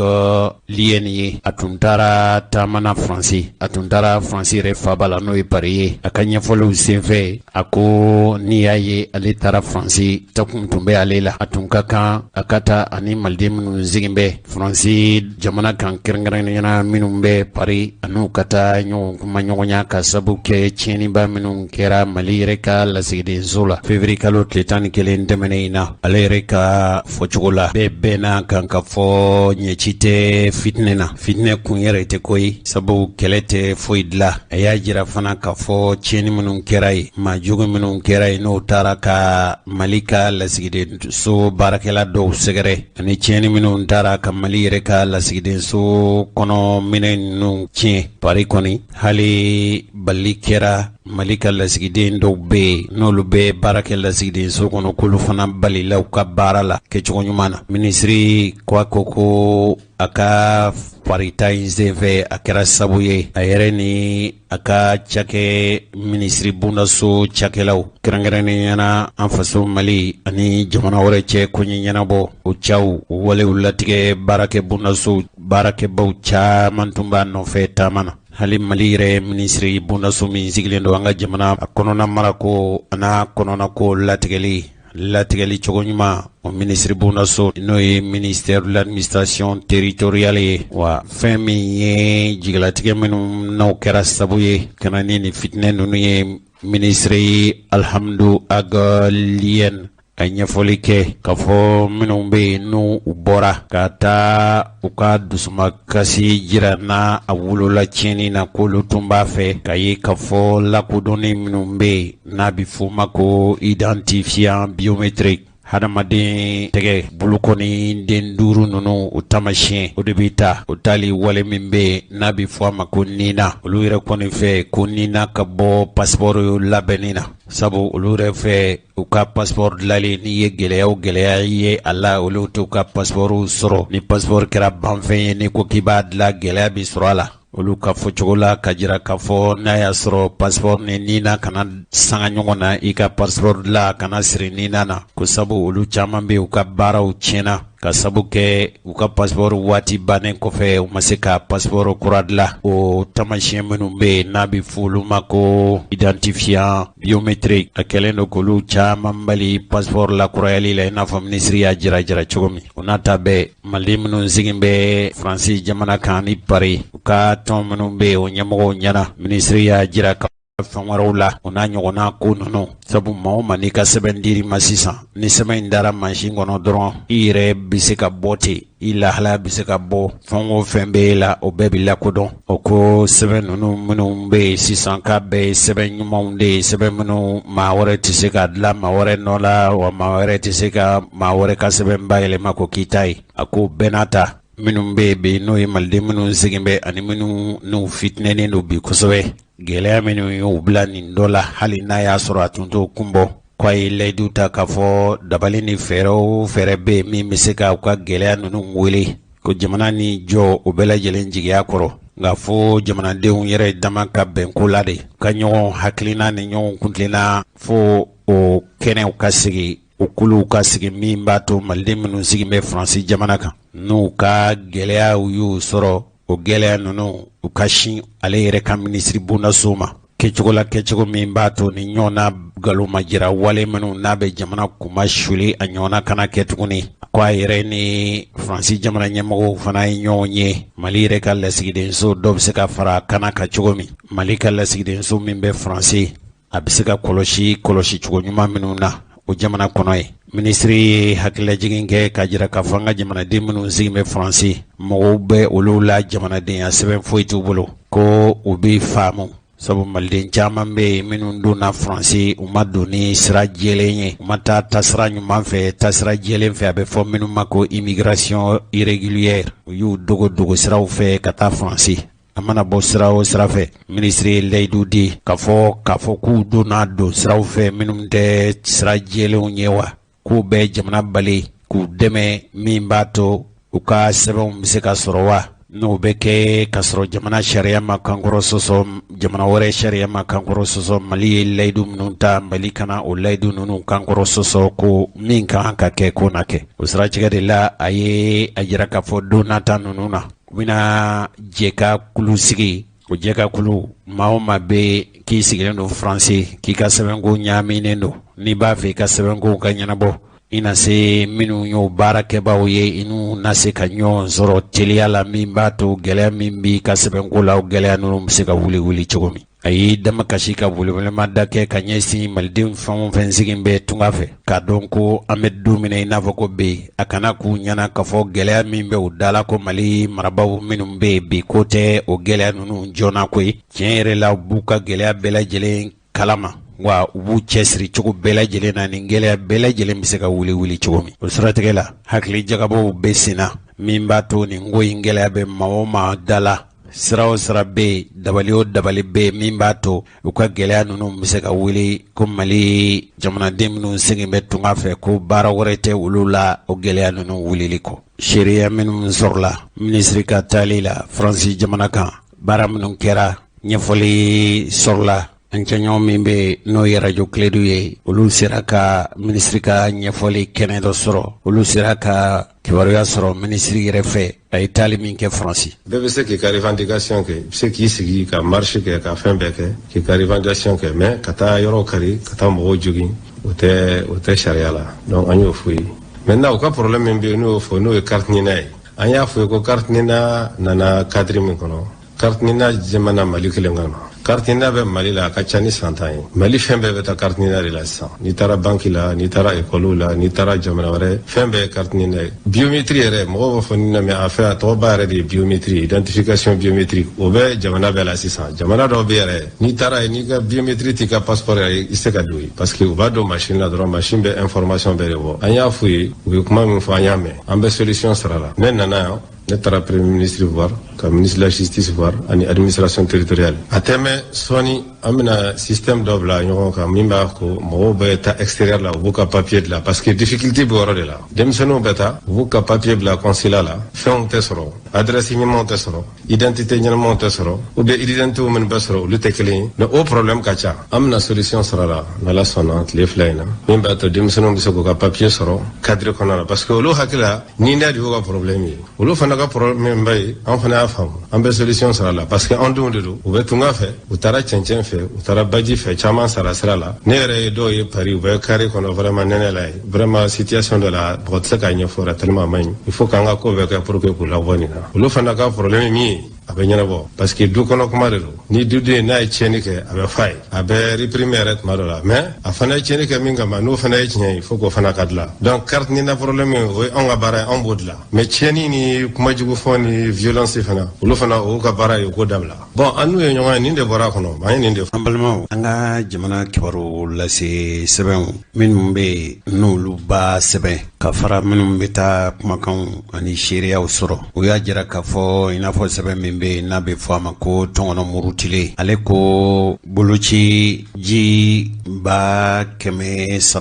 Liyɛni ye. A tun taara taamana Faransi, a tun taara Faransi yɛrɛ faaba la, n'o ye Paris ye. A ka ɲɛfɔliw senfɛ, a ko n'i y'a ye ale taara Faransi, takun tun bɛ ale la, a tun ka kan a ka taa ani maliden minnu sigin bɛ Faransi jamana kan, kɛrɛnkɛrɛnnenya minnu bɛ Paris, an'u ka taa ɲɔgɔn kuma ɲɔgɔnya ka sabu kɛ tiɲɛniba minnu kɛra Mali yɛrɛ ka lasigidenso la février kalo tile 11 tɛmɛnen in na. Ale yɛrɛ ka fɔcogo la, bɛɛ bɛnna kan ka fɔ ɲɛci tɛ fitinɛ na, fitinɛ kun yɛrɛ tɛ ko ye, sabu kɛlɛ tɛ foyi dilan. A y'a jira fana k'a fɔ tiɲɛni minnu kɛra yen, maa jugu minnu kɛra yen, n'o taara ka Mali ka lasigidenso baarakɛla dɔw sɛgɛrɛ, ani tiɲɛni minnu taara ka Mali yɛrɛ ka lasigidenso kɔnɔ minɛn ninnu tiɲɛ Paris kɔni, hali bali kɛra. Mali ka lasigiden dɔw bɛ yen n'olu bɛ baara kɛ lasigidenso kɔnɔ k'olu fana balila u ka baara la kɛcogo ɲuman na. Minisiri ko a ko ko a ka farita in senfɛ a kɛra sabu ye a yɛrɛ ni a ka cakɛ minisiri bondaso cakɛlaw kɛrɛnkɛrɛnnenya na an faso Mali ani jamana wɛrɛ cɛ koɲɛ ɲɛnabɔ o caw o walew latigɛ baarakɛ bondaso baarakɛbaw caman tun b'a nɔfɛ taama na. Hali Mali yɛrɛ minisiri bondaso min sigilen don an ka jamana a kɔnɔna marako an'a kɔnɔnako latigɛli latigɛli cogo ɲuman o minisiri bondaso n'o ye ministère de l'administration territoriale ye wa fɛn min ye jigilatigɛ minnu n'o kɛra sabu ye ka na ni nin fitinɛ ninnu ye minisiri Alihamudu Ag Liyɛn a ɲɛfɔli kɛ k'a fɔ minnu bɛ yen n'u u bɔra ka taa u ka dusumakasi jira n'a a wolola tiɲɛni na k'olu tun b'a fɛ k'a ye k'a fɔ lakodɔnni minnu bɛ yen n'a bɛ f'o ma ko identifiant biométrique hadamaden tɛgɛ bolokɔni den duuru ninnu o taamasiyɛn o de bɛ ta o tali wale min bɛ yen n'a bɛ fɔ a ma ko nina olu yɛrɛ kɔni fɛ ko nina ka bɔ passeport labɛnni na sabu olu yɛrɛ fɛ u ka passeport dilanli n'i ye gɛlɛya o gɛlɛya ye a la olu t'u ka passeport sɔrɔ ni passeport kɛra banfɛn ye n'i ko k'i b'a dilan gɛlɛya bɛ sɔrɔ a la olu ka fɔcogo la ka jira k'a fɔ n'a y'a sɔrɔ passeport ni nina kana sanga ɲɔgɔn na i ka passeport dilan kana siri nina na ko sabu olu caman bɛ u ka baaraw tiɲɛna ka sabu kɛ u ka passeport waati bannen kɔfɛ u ma se ka passeport kura dilan o taamasiyɛn minnu bɛ yen n'a bɛ fɔ olu ma ko identifiant biométrique a kɛlen don k'olu caman bali passeport lakurayali la i n'a fɔ minisiri y'a jira jira cogo min o n'a ta bɛɛ maliden minnu sigin bɛ faransi jamana kan ni Paris u ka tɔn minnu bɛ yen o ɲɛmɔgɔw ɲɛna minisiri y'a jira ka fɛn wɛrɛw la o n'a ɲɔgɔnna ko ninnu sabu maa o maa n'i ka sɛbɛn dir'i ma sisan ni sɛbɛn in dara mansin kɔnɔ dɔrɔn i yɛrɛ bɛ se ka bɔ ten i lahalaya bɛ se ka bɔ fɛn o fɛn bɛ e la o bɛɛ bɛ lakodɔn o ko sɛbɛn ninnu minnu bɛ yen sisan k'a bɛɛ ye sɛbɛn ɲumanw de ye sɛbɛn minnu maa wɛrɛ tɛ se ka dilan maa wɛrɛ nɔ la wa maa wɛrɛ tɛ se ka maa wɛrɛ ka sɛbɛn bayɛlɛma k'o k'i ta ye a ko bɛɛ n'a ta minnu bɛ yen bi n'o ye maliden minnu sigin bɛ ani minnu n'u fitinɛnen don bi kosɛbɛ gɛlɛya minnu y'u bila nin dɔ la hali n'a y'a sɔrɔ a tun t'o kun bɔ ko a ye layidu ta k'a fɔ dabali ni fɛɛrɛ o fɛɛrɛ bɛ yen min bɛ se ka u ka gɛlɛya ninnu wele ko jamana ni jɔ o bɛɛ lajɛlen jigiya kɔrɔ nka fo jamanadenw yɛrɛ dama ka bɛn ko la de ka ɲɔgɔn hakilina ni ɲɔgɔn kuntilenna fo o kɛnɛw ka sigi o kuluw ka sigi min b'a to maliden minnu sigin bɛ faransi jamana kan n'u ka gɛlɛyaw y'u sɔrɔ o gɛlɛya ninnu u ka sin ale yɛrɛ ka minisiri bondaso ma kɛcogo la kɛcogo min b'a to nin ɲɔgɔnna nkalonmajira wale minnu n'a bɛ jamana kunmasuli a ɲɔgɔnna kana kɛ tuguni ko a yɛrɛ ni faransi jamana ɲɛmɔgɔw fana ye ɲɔgɔn ye mali yɛrɛ ka lasigidenso dɔ bɛ se ka fara kana kan cogo min mali ka lasigidenso min bɛ faransi a bɛ se ka kɔlɔsi kɔlɔsi cogo ɲuman minnu na o jamana kɔnɔ ye minisiri ye hakililajigin kɛ k'a jira k'a fɔ an ka jamanaden minnu sigin bɛ faransi mɔgɔw bɛ olu la jamanadenya sɛbɛn foyi t'u bolo ko u bɛ faamu sabu maliden caman bɛ yen minnu donna faransi u ma don ni sira jɛlen ye u ma taa taasira ɲuman fɛ taasira jɛlen fɛ a bɛ fɔ minnu ma ko immigration irrégulière u y'u dogo dogo siraw fɛ ka taa faransi a mana bɔ sira o sira fɛ minisiri ye layidu di k'a fɔ k'a fɔ k'u donna don siraw fɛ minnu tɛ sira jɛlenw ye wa k'u bɛ jamana bali k'u dɛmɛ min b'a to u ka sɛbɛnw bɛ se ka sɔrɔ wa n'o bɛ kɛ k'a sɔrɔ jamana sariya ma kankɔrɔ sɔsɔ jamana wɛrɛ sariya ma kankɔrɔ sɔsɔ mali ye layidu minnu ta mali kana o layidu ninnu kankɔrɔ sɔsɔ ko min ka kan ka kɛ k'o na kɛ o siratigɛ de la a ye a jira k'a fɔ don nata ninnu na u bɛna jɛ ka kulu sigi o jɛ ka kulu maa o maa bɛ k'i sigilen don faransi k'i ka sɛbɛnko ɲaaminen don n'i b'a fɛ i ka sɛbɛnko ka ɲɛnabɔ i na se minnu y'o baarakɛbaaw ye i n'u na se ka ɲɔgɔn sɔrɔ teliya la min b'a to gɛlɛya min b'i ka sɛbɛnko la o gɛlɛya ninnu bɛ se ka wuli wuli cogo min a y'i damakasi ka welewelemada kɛ ka ɲɛsin maliden fɛn o fɛn sigin bɛ tunga fɛ k'a dɔn ko an bɛ don min na i n'a fɔ ko bi a kana k'u ɲɛna k'a fɔ gɛlɛya min bɛ u da la ko mali marabaaw minnu bɛ yen bi ko tɛ o gɛlɛya ninnu joona koyi tiɲɛ yɛrɛ la u b'u ka gɛlɛya bɛɛ lajɛlen kalama wa u b'u cɛsiri cogo bɛɛ lajɛlen na nin gɛlɛya bɛɛ lajɛlen bɛ se ka wuli wuli cogo min o siratigɛ la hakili jagabɔw bɛ sen na min b'a to nin ko in gɛlɛya bɛ maa o maa da la. Sira o sira bɛ yen, dabali o dabali bɛ yen min b'a to u ka gɛlɛya ninnu bɛ se ka wuli, ko Mali jamanaden minnu segin bɛ tunga fɛ, ko baara wɛrɛ tɛ olu la o gɛlɛya ninnu wulili kɔ. Seereya minnu sɔrɔla minisiri ka taali la Faransi jamana kan, baara minnu kɛra, ɲɛfɔli sɔrɔla. An cɛɲɔgɔn min bɛ yen n'o ye arajo Kledu ye, olu sera ka minisiri ka ɲɛfɔli kɛnɛ dɔ sɔrɔ, olu sera ka kibaruya sɔrɔ minisiri yɛrɛ fɛ, a ye taali min kɛ Faransi.
Bɛɛ bɛ se k'i ka revendication kɛ, i bɛ se k'i sigi ka marche kɛ, ka fɛn bɛɛ kɛ, k'i ka revendication kɛ, mais ka taa yɔrɔ kari, ka taa mɔgɔw jogin, o tɛ sariya la. Donc an y'o f'u ye. Maintenant, u ka problème min bɛ yen, n'o y'o fɔ, n'o ye carte NINA ye, an y'a f'u ye ko carte NINA nana cadre min kɔnɔ, carte NINA jɛmana Mali kelen kɔnɔ. Carte NINA bɛ Mali la, a ka ca ni san 10 ye. Mali fɛn bɛɛ bɛ taa carte NINA de la sisan. N'i taara banque la, n'i taara école la, n'i taara jamana wɛrɛ, fɛn bɛɛ ye carte NINA ye. Biométrie yɛrɛ, mɔgɔw b'a fɔ NINA, mais a fɛn a tɔgɔba yɛrɛ de ye biométrie, identification biométrique. O bɛ jamana bɛɛ la sisan. Jamana dɔw bɛ yɛrɛ, n'i taara yen, n'i ka biométrie t'i ka passeport yɛrɛ, i tɛ se ka don yen, parce que u b'a don machine la dɔrɔn, machine bɛ information bɛɛ de bɔ. An y'a f'u ye, u ye kuma min fɔ, an y'a mɛn, an bɛ solution sɔrɔ a la. Ne nana yan, ne taara premier ministre voir, ka ministre de la justice voir ani administration territoriale. A tɛ mɛn sɔɔni, an bɛna système dɔ bila ɲɔgɔn kan min b'a ko mɔgɔw bɛ taa extérieur la, u b'u ka papier dilan, parce que difficulté bɛ yɔrɔ de la. Denmisɛnninw bɛ taa, u b'u ka papier bila consulat la, fɛnw tɛ sɔrɔ, adresse ɲumanw tɛ sɔrɔ, identité ɲɛnamaw tɛ sɔrɔ, ou bien identité minnu bɛ sɔrɔ, olu tɛ kelen ye. Mais o problème ka ca, an bɛna solution sɔrɔ a la n'Ala sɔnna tile 2 in na, min b'a to denmisɛnninw bɛ se k'u ka papier sɔrɔ cadre kɔnɔna la, parce que olu hakili la NINA de y'u ka problème ye. Olu fana ka problème ba ye, an fana y'a faamu, an bɛ solution sɔrɔ a la, parce que an denw de don. U bɛ tunga fɛ, u taara cɛncɛn fɛ, u taara baji fɛ, caman sara sira la. Ne yɛrɛ ye dɔw ye Paris, u bɛ carré kɔnɔ, vraiment nɛnɛ la ye, vraiment situation dɔ la, mɔgɔ tɛ se k'a ɲɛfɔ yɛrɛ tellement a man ɲi. Il faut k'an ka ko bɛɛ kɛ pour que k'u labɔ nin na. Olu fana ka problème ye min ye, a bɛ ɲɛnabɔ, parce que du kɔnɔ kuma de don. Ni duden n'a ye tiɲɛni kɛ, a bɛ f'a ye, a bɛ réprimer yɛrɛ tuma dɔ la, mais a fana ye tiɲɛni kɛ min kama, n'o fana ye tiɲɛ ye, il faut k'o fana ka dilan. Donc carte NINA problème, o ye anw ka baara ye, anw b'o dilan, mais tiɲɛni ni kumajugu fɔ ni violence fana, olu fana, o y'u ka baara ye, u k'o dabila. Bon, an n'u ye ɲɔgɔn ye, nin de bɔra a kɔnɔ, an ye nin de
An balimaw, an ka jamana kibaru lase sɛbɛnw minnu bɛ yen, n'olu b'a sɛbɛn ka fara minnu bɛ taa kumakanw ani seereyaw sɔrɔ, o y'a jira k'a fɔ, i n'a fɔ sɛbɛn min bɛ yen n'a bɛ fɔ a ma ko Tɔnkɔnɔ Murutile, ale ko boloci ji 396,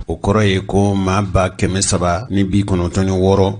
o kɔrɔ ye ko maa 396,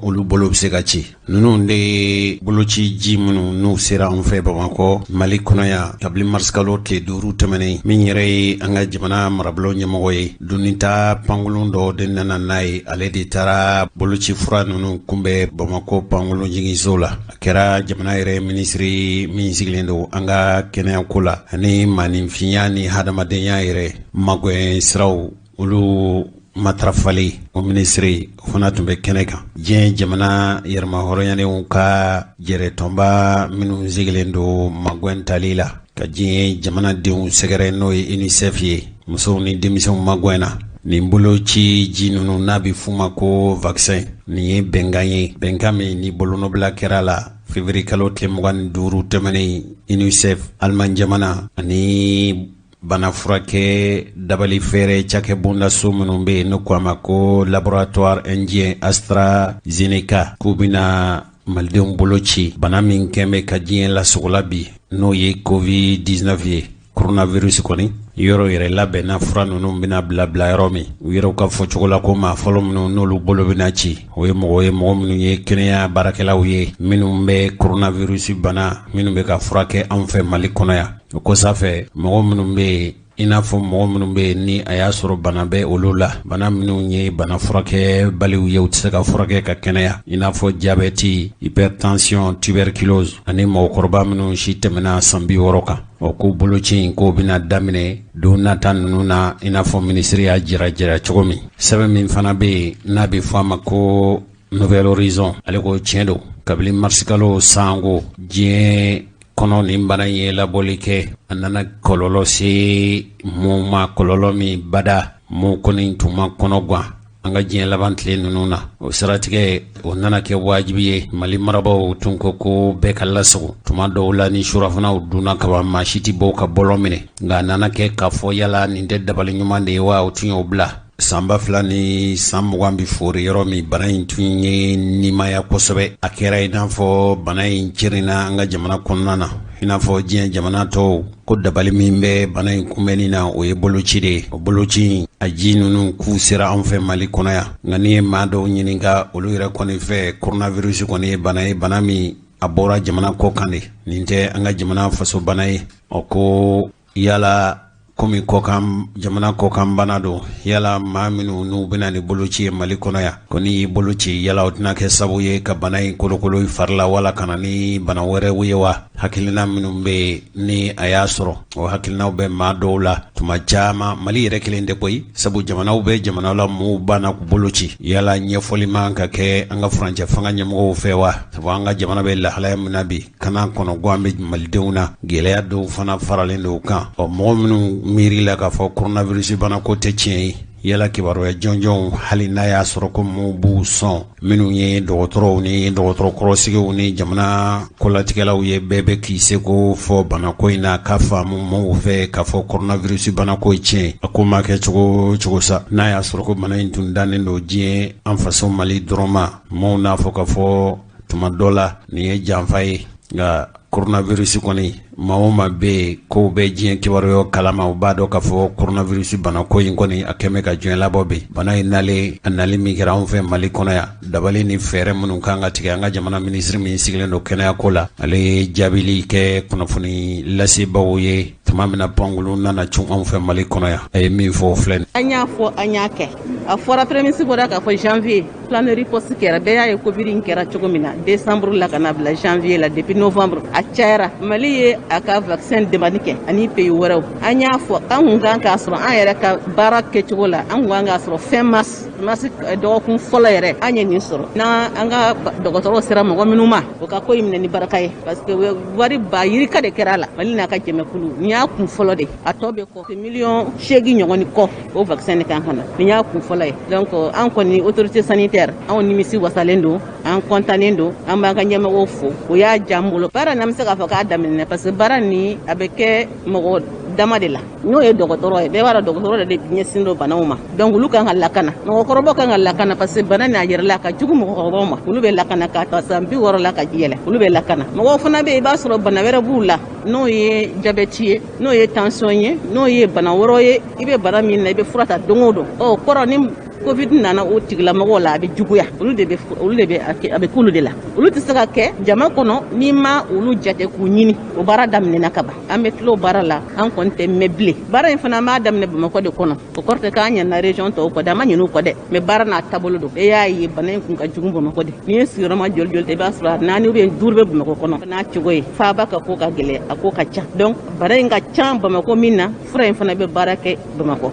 olu bolo bɛ se ka ci. Ninnu de ye boloci ji minnu n'u sera an fɛ Bamakɔ, Mali kɔnɔ yan, kabini marisikalo tile 5 tɛmɛnen. Min yɛrɛ ye an ka jamana marabolo ɲɛmɔgɔ ye, donita pankolon dɔ de nana n'a ye, ale de taara boloci fura ninnu kunbɛn Bamakɔ pankolon jiginso la. A kɛra jamana yɛrɛ minisiri min sigilen don an ka kɛnɛyako la ani maaninfinya ni hadamadenya yɛrɛ magɛn siraw, olu matarafali, o minisiri, o fana tun bɛ kɛnɛ kan. Diɲɛ jamana yɛrɛmahɔrɔnyalenw ka jɛrɛtɔnba minnu sigilen don magɛn tali la ka diɲɛ jamanadenw sɛgɛrɛ, n'o ye UNICEF ye, musow ni denmisɛnw magɛn na, nin boloci ji ninnu n'a bɛ f'u ma ko vaccin, nin ye bɛnkan ye, bɛnkan min ni bolonɔbila kɛra la février kalo tile 25 tɛmɛnen, UNICEF, Aliman jamana ani bana furakɛ dabali fɛɛrɛ cakɛ bondaso minnu bɛ yen, n'o ko a ma ko laboratoire indien AstraZeneca, k'u bɛna malidenw bolo ci bana min kɛn bɛ ka diɲɛ lasogola bi, n'o ye Covid 19 ye, coronavirus kɔni. Yɔrɔ yɛrɛ labɛnna, fura ninnu bɛna bila bila yɔrɔ min, u yɛrɛw ka fɔ cogo la, ko maa fɔlɔ minnu n'olu bolo bɛna ci, o ye mɔgɔ ye, mɔgɔ minnu ye kɛnɛya baarakɛlaw ye, minnu bɛ coronavirus bana minnu bɛ ka furakɛ anw fɛ Mali kɔnɔ yan. O kɔsafɛ, mɔgɔ minnu bɛ yen, i n'a fɔ mɔgɔ minnu bɛ yen ni a y'a sɔrɔ bana bɛ olu la, bana minnu ye bana furakɛ baliw ye, u tɛ se ka furakɛ ka kɛnɛya, i n'a fɔ diabète, hypertension, tuberculose ani mɔgɔkɔrɔba minnu si tɛmɛna san 60 kan, o ko boloci in k'o bɛna daminɛ don nata ninnu na, i n'a fɔ minisiri y'a jira jira cogo min. Sɛbɛn min fana bɛ yen n'a bɛ fɔ a ma ko Nouvel Horizon, ale ko tiɲɛ don, kabini marisikalo sango diɲɛ kɔnɔ, nin bana in ye labɔli kɛ, a nana kɔlɔlɔ se mun ma, kɔlɔlɔ min bada mun kɔni tun ma kɔnɔ gan an ka diɲɛ laban tile ninnu na. O siratigɛ, o nana kɛ wajibi ye, Mali marabaaw tun ko ko bɛɛ ka lasago. Tuma dɔw la, ni surafanaw dunna kaban, maa si tɛ bɔ ka bɔlɔ minɛ. Nka a nana kɛ k'a fɔ yala nin tɛ dabali ɲuman de ye wa? O tun y'o bila. San 2020 bɛ foori yɔrɔ min, bana in tun ye nimaya kosɛbɛ. A kɛra i n'a fɔ bana in cɛrinna an ka jamana kɔnɔna na, i n'a fɔ diɲɛ jamana tɔw. Ko dabali min bɛ bana in kunbɛnni na, o ye boloci de ye. O boloci, a ji ninnu k'u sera an fɛ Mali kɔnɔ yan. Nka n'i ye maa dɔw ɲininka, olu yɛrɛ kɔni fɛ, coronavirus kɔni ye bana ye, bana min a bɔra jamana kɔ kan de, nin tɛ an ka jamana faso bana ye. Ɔ ko yala komi kɔkan jamana kɔkan bana don, yala maa minnu n'u bɛna ni boloci ye Mali kɔnɔ yan, ko n'i y'i boloci, yala o tɛna kɛ sababu ye ka bana in kolokolo i fari la, wala ka na ni bana wɛrɛw ye wa? Hakilina minnu bɛ yen ni a y'a sɔrɔ o hakilinaw bɛ maa dɔw la tuma caman, Mali yɛrɛ kelen tɛ koyi, sabu jamanaw bɛ jamana la maaw banna k'u boloci. Yala ɲɛfɔli man ka kɛ an ka furancɛ fanga ɲɛmɔgɔw fɛ wa? Sabu an ka jamana bɛ lahalaya min na bi, kana kɔnɔguwan bɛ malidenw na, gɛlɛya dɔw fana faralen don o kan. Ɔ mɔgɔ minnu miiri la k'a fɔ coronavirus bana ko tɛ tiɲɛ ye, yala kibaruya jɔnjɔnw, hali n'a y'a sɔrɔ ko maaw b'u sɔn, minnu ye dɔgɔtɔrɔw ni dɔgɔtɔrɔ kɔrɔsigiw ni jamana kolatigɛlaw ye, bɛɛ bɛ k'i seko fɔ banako in na k'a faamu maaw fɛ k'a fɔ coronavirus banako ye tiɲɛ. A ko ma kɛ cogo o cogo sa, n'a y'a sɔrɔ ko bana in tun dannen don diɲɛ, an faso Mali dɔrɔn ma, maaw n'a fɔ k'a fɔ tuma dɔ la nin ye janfa ye. Nka coronavirus kɔni, maa o maa bɛ yen k'o bɛ diɲɛ kibaruya kalama, u b'a dɔn k'a fɔ coronavirus banako in kɔni, a kɛn bɛ ka diɲɛ labɔ bi. Bana in nalen, a nali min kɛra anw fɛ Mali kɔnɔ yan, dabali ni fɛɛrɛ minnu kan ka tigɛ, an ka jamana minisiri min sigilen don kɛnɛyako la, ale ye jaabili kɛ kunnafoni lasebaw ye tuma min na pankulu nana cun anw fɛ Mali kɔnɔ yan. A ye min fɔ o filɛ.
An y'a fɔ, an y'a kɛ. A fɔra, premier ministre bɔra k'a fɔ janvier, plan de riposte kɛra. Bɛɛ y'a ye Covid in kɛra cogo min na décembre la ka na bila janvier la, depuis novembre a cayara. Mali ye a ka vaccin demande kɛ ani pays wɛrɛw. An y'a fɔ, an kun kan k'a sɔrɔ an yɛrɛ ka baara kɛcogo la, an kun kan k'a sɔrɔ fin mars, mars dɔgɔkun fɔlɔ yɛrɛ, an ye nin sɔrɔ. N'an an ka dɔgɔtɔrɔw sera mɔgɔ minnu ma, o ka ko in minɛ ni baraka ye, parce que wari ba yirika de kɛra a la. Mali n'a ka jɛmɛkulu, nin y'a kun fɔlɔ de, a tɔ bɛ kɔ, miliyɔn 8 ɲɔgɔn ni kɔ, o vaccin de kan ka na. Nin y'a kun fɔlɔ ye. Donc an kɔni, autorité sanitaire, anw nimisi wasalen don, an kɔntannen don, an b'an ka ɲɛmɔgɔw fo, o y'a diya an bolo. Baara n'an bɛ se k'a fɔ k'a daminɛ, parce que baara nin a bɛ kɛ mɔgɔ dama de la, n'o ye dɔgɔtɔrɔ ye. Bɛɛ b'a dɔn dɔgɔtɔrɔ de ɲɛsin don banaw ma, donc olu kan ka lakana, mɔgɔkɔrɔbaw kan ka lakana, parce que bana nin a yɛrɛ la a ka jugu mɔgɔkɔrɔbaw ma. Olu bɛ lakana k'a ta san 60 la ka yɛlɛ, olu bɛ lakana. Mɔgɔw fana bɛ yen, i b'a sɔrɔ bana wɛrɛ b'u la, n'o ye jabɛti ye, n'o ye tension ye, n'o ye bana wɛrɛ ye, i bɛ bana min na, i bɛ fura ta don o don. Ɔ kɔrɔ, ni Covid nana o tigilamɔgɔw la, a bɛ juguya. Olu de bɛ, olu de bɛ a bɛ k'olu de la, olu tɛ se ka kɛ jama kɔnɔ n'i ma olu jate k'u ɲini. O baara daminɛna ka ban, an bɛ tila o baara la, an kɔni tɛ mɛn bilen. Baara in fana, an b'a daminɛ Bamakɔ de kɔnɔ. O kɔrɔ tɛ k'an ɲinɛna région tɔw kɔ dɛ, an ma ɲinɛ u kɔ dɛ, mais baara n'a taabolo don. E y'a ye, bana in kun ka jugu Bamakɔ de. N'i ye sigiyɔrɔma joli joli ta, i b'a sɔrɔ a naani ou bien duuru bɛ Bamakɔ kɔnɔ. N'a cogo ye, faaba ka ko ka gɛlɛn, a ko ka ca. Donc bana in ka ca Bamakɔ min na, fura in fana bɛ baara kɛ Bamakɔ.